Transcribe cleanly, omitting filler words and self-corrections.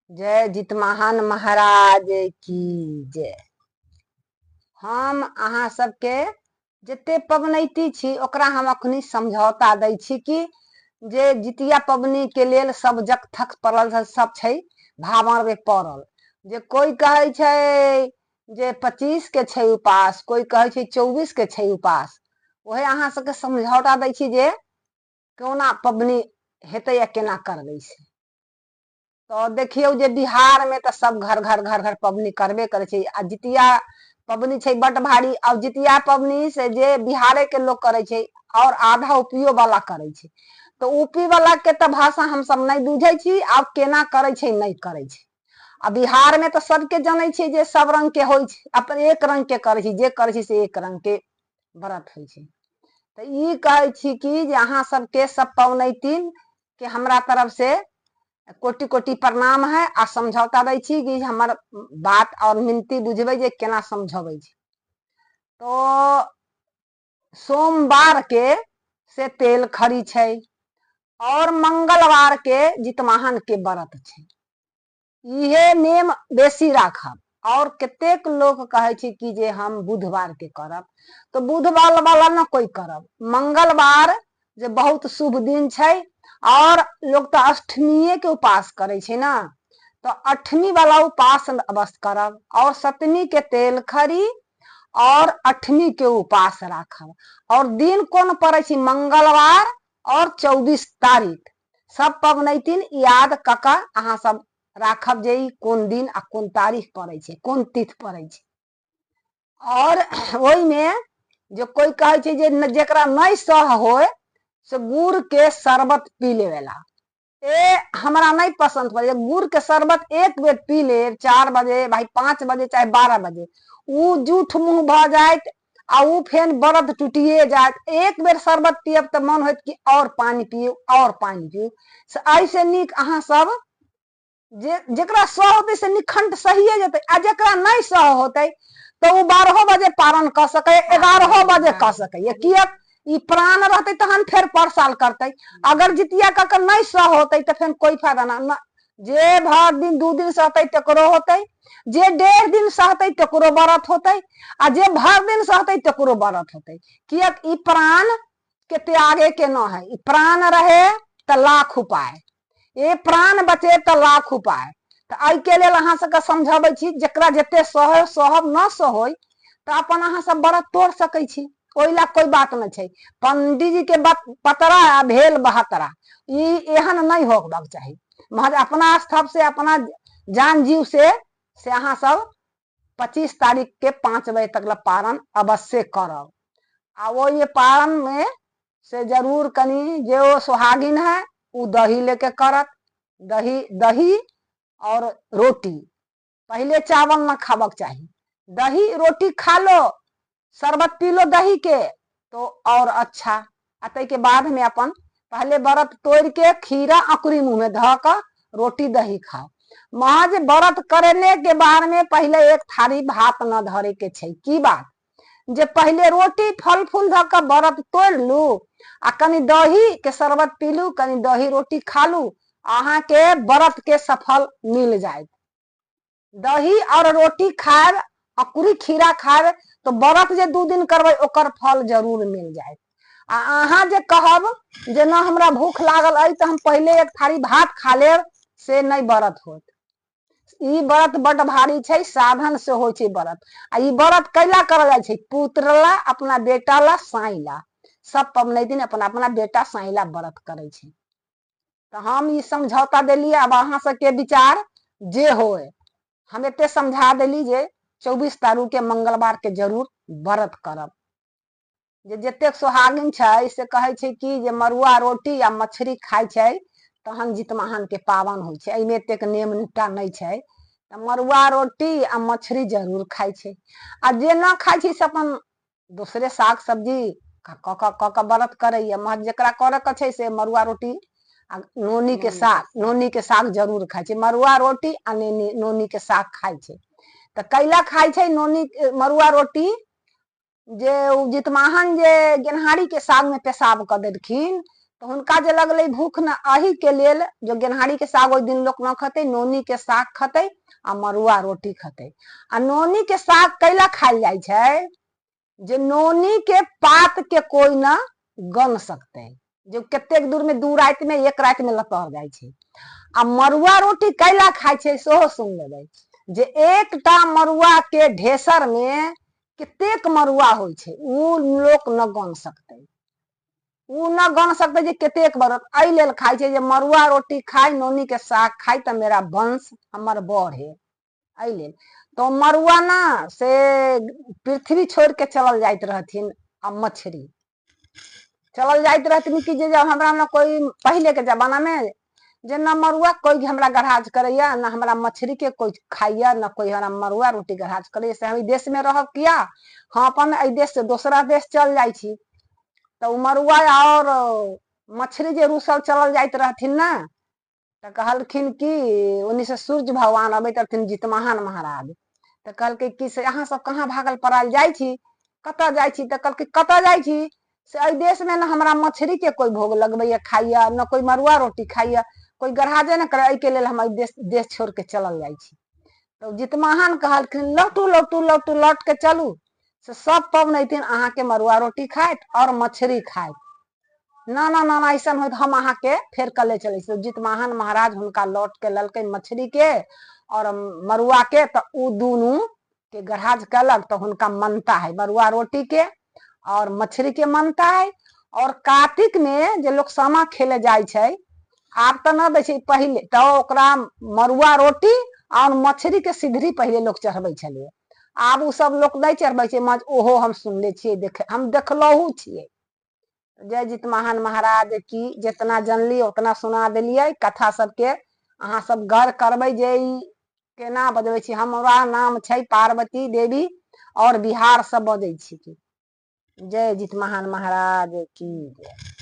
जय जितवाहन महाराज की जय। हम अहाँ सबके जते पबनैती छी ओकरा हम अखनी समझौता दै छी कि जे जितिया पबनी के लेल सब जक थक पड़ल सब छै भावरमे पड़ल, जे कोइ कहै छै जे 25 के छै उपास, कोइ कहै छै 24 के छै उपास। ओहे अहाँ सबके समझौता दै छी जे कोना पबनी हेतै आ केना करबै से। तऽ देखियौ जे बिहारमे तऽ सब घर घर घर घर पबनी करबे करै छै आ जितिया पबनी छै बड्ड भारी। आओर जितिया पबनी से जे बिहारेके लोक करै छै आओर आधा यूपीओ वाला करै छै, तऽ यूपी वाला के तऽ भाषा हमसब नहि बुझै छी आब केना करै छै नहि करै छै। आ बिहारमे तऽ सबके जनै छियै जे सब रङ्गके होइ छै, अपन एक रङ्गके करै छै, जे करै छै से एक रङ्गके व्रत होइ छै। तऽ ई कहै छी कि जे अहाँ सबके सब पबनैतिन के हमरा तरफ से कोटि कोटि प्रणाम है आ समझौता दै छी कि हमर बात आओर मिनती बुझबै जे केना समझबै छी। तो सोमवार के से तेल खरी छै और मंगलवार के जितवाहन के व्रत छै, इहे नेम बेसी राखब। और कतेक लोक कहै छै कि जे हम बुधवार के करब, तऽ बुधवार वाला ने कोइ करब, मंगलवार जे बहुत शुभ दिन छै। और लोक तऽ अष्टमीए के उपास करै छै ने, तऽ अष्टमी वाला उपास अवश्य करब और सप्तमी के तेल खरी और अष्टमी के उपास राखब। और दिन कोन पड़ै छै? मंगलवार और 24 तारीख। सब पबनैतिन याद कऽ कऽ अहाँ सब राखब जे ई कोन दिन आ कोन तारीख पड़ै छै, कोन तिथि पड़ै छै। और ओहिमे जे कोइ कहै छै जे जेकरा नहि सह होय से गुड़ के शरबत पी लेवेला, ए हमरा नहि पसन्द पड़ै। गुड़ के शरबत एक बेर पी लेब 4 बजे भाई 5 बजे चाहे 12 बजे, ओ जूठ मुँह भऽ जायत आ ओ फेन व्रत टूटिए जायत। एक बेर शरबत पियब तऽ मन होयत कि आओर पानि पियू आओर पानि पियू। से एहिसँ नीक अहाँ सब जे जेकरा सह होतै से निखंड सहिए जेतै, आ जेकरा नहि सह होतै तऽ ओ 12 बजे पारण कऽ सकैए, 11 बजे कऽ सकैए। किएक ई प्राण रहतै तहन फेर पर साल करतै। अगर जितिया कऽ के नहि सह होतै तऽ फेर कोइ फायदा ना। जे भरि दिन 2 दिन सहतै तकरो होतै, जे 1.5 दिन सहतै तकरो व्रत होतै, आ जे भरि दिन सहतै तकरो व्रत होतै। किएक ई प्राण के त्यागे के न है, ई प्राण रहे तऽ लाख उपाय, ये प्राण बचे तऽ लाख उपाय। तऽ एहिके लेल अहाँ सबके समझबै छी जकरा जते सहै सहब, न सहै तऽ अपन अहाँ सब व्रत तोड़ सकै छी, ओहि ला कोइ बात नहि छै। पंडीजी के पतरा आ भेल बहतरा, ई एहन नहि होबाक चाही। महज अपना स्थप से अपना जान जीव से अहाँ सब 25 तारीख के 5 बजे तक ला पारण अवश्य करब। आ ओहि पारण में से जरूर कनी जे ओ सोहागिन है ओ दही लेके करत, दही दही और रोटी। पहले चावल न खाबक चाही, दही रोटी खा लो, शरबत पी लो दही के तो और अच्छा। आ ताहिके बाद में अपन पहले व्रत तोड़ के खीरा अकुरी मुँह में धऽ कऽ रोटी दही खाओ। महज व्रत करने के बाद में पहले एक थारी भात न धरे के छै। की बात जे पहले रोटी फल फूल धऽ कऽ व्रत तोड़ लू आ कनि दही के शरबत पीलू, कनि दही रोटी खा लू, अहाँके व्रत के सफल मिल जायत। दही और रोटी खायब अकुरी खीरा खायब तो व्रत जे 2 दिन करबै ओकर फल जरूर मिल जायत। आ अहाँ जे कहब जे न हमरा भूख लागल अइ तऽ हम पहिले एक थारी भात खा लेब, से नहि व्रत होत। ई व्रत बड्ड भारी छै, साधन से होइ छै व्रत। आ ई व्रत कैला करल जाइ छै? पुत्र ला, अपना बेटा ला, साई ला। सब पबनैतिन अपना अपना बेटा साई ला व्रत करै छै। तऽ हम ई समझौता देली, आब अहाँ सबके विचार जे होय। हम एते समझा देली जे 24 तारीख के मंगलवार के जरूर व्रत करब। जे जतेक सोहागिन छै से कहै छै कि जे मड़ुआ रोटी आ मछरी खाइ छै तहन जितवाहन के पावन होइ छै। एहिमे एतेक नेम निष्ठा नहि छै, तऽ मड़ुआ रोटी आ मछरी जरूर खाइ छै। आ जे न खाइ छै से अपन दोसरे साग सब्जी कऽ कऽ कऽ कऽ व्रत करैए। महज जकरा करऽ के छै से मड़ुआ रोटी आ नोनी के साग, नोनी के साग जरूर खाइ छै। मड़ुआ रोटी आ नोनी के साग खाइ छै। तऽ कैला खाइ छै नोनी मड़ुआ रोटी? जे ओ जितवाहन जे गेनहारी के साग में पेशाब कऽ देलखिन तऽ हुनका जे लगलै भूख ने, एहिके लेल जो गेनहारीके साग ओहि दिन लोक न खतै, नोनीके साग खतै आ मड़ुआ रोटी खतै। आ नोनीके साग कैला खायल जाइ छै? जे नोनीके पातके कोइ न गन सकतै, जे कतेक दूरमे 2 रातिमे 1 रातिमे लतड़ जाइ छै। आ मड़ुआ रोटी कैला खाइ छै सेहो सुनि लेबै, जे एकटा मड़ुआके ढेसरमे कतेक मड़ुआ होइ छै ओ लोक न गन सकतै, ओ न गन सकतै जे कतेक बरत। एहि लेल खाइ छै जे मड़ुआ रोटी खाइ, नोनीके साग खाइ तऽ मेरा वंश हमर बढ़े, एहि लेल। तऽ मड़ुआ ने से पृथ्वी छोड़ि के चलल जाइत रहथिन आ मछरी चलल जाइत रहथिन कि जे जब हमरा ने कोइ पहिलेके जमानामे जे न मड़ुआ कोइ हमरा गढ़ाज करैया, न हमरा मछरीके कोइ खाइया, न कोइ हमरा मड़ुआ रोटी गढ़ाज करैया, से हम एहि देशमे रहब किया, हम अपन एहि देशसँ दोसरा देश चल जाइ छी। तऽ ओ मड़ुआ आओर मछरी जे रूसल चलल जाइत रहथिन ने, तऽ कहलखिन कि ओन्नीसँ सूर्य भगवान अबैत रहथिन जितवाहन महाराज, तऽ कहलकै कि से अहाँ सब कहाँ भागल पड़ायल जाइ छी, कतऽ जाइ छी? तऽ कहलकै कतऽ जाइ छी से एहि देशमे ने हमरा मछरीके कोइ भोग लगबैया खाइया, न कोइ मड़ुआ रोटी खाइया, कोइ गढ़ाजे ने करे, एहिके लेल हम एहि देश देश छोड़ि के चलल जाइ छी। तऽ जितवाहन कहलखिन लौटू लौटू लौटू, लौट के चलू, से सब पबनैतिन अहाँके मड़ुआ रोटी खाइत आओर मछरी खाइत। ना ना ना ना ऐसन होइत, हम अहाँके फेर कले चलै छी। जितवाहन महाराज हुनका लौट के ललकै मछरी के और मड़ुआ के, तऽ ओ दुनू के गढ़ाज कयलक। तऽ हुनका मनता है मड़ुआ रोटी के और मछरी के मनता है। और कार्तिक में जे लोक सामा खेले जाइ छै, आब तऽ न दै छै, पहिले तऽ ओकरा मड़ुआ रोटी और मछरी के सिधरी पहिले लोक चढ़बै छलै, आब ओ सब लोक नहि चढ़बै छै। ओहो हम सुनले छियै, देख हम देखलहु छियै। जय जितवाहन महाराज की। जितना जनली उतना सुना देलियै कथा सबके। अहाँ सब गौर करबै जे ई केना बजबै छी। हमरा नाम छै पार्वती देवी और बिहारसँ बजै छी। जय जितवाहन महाराज की जय।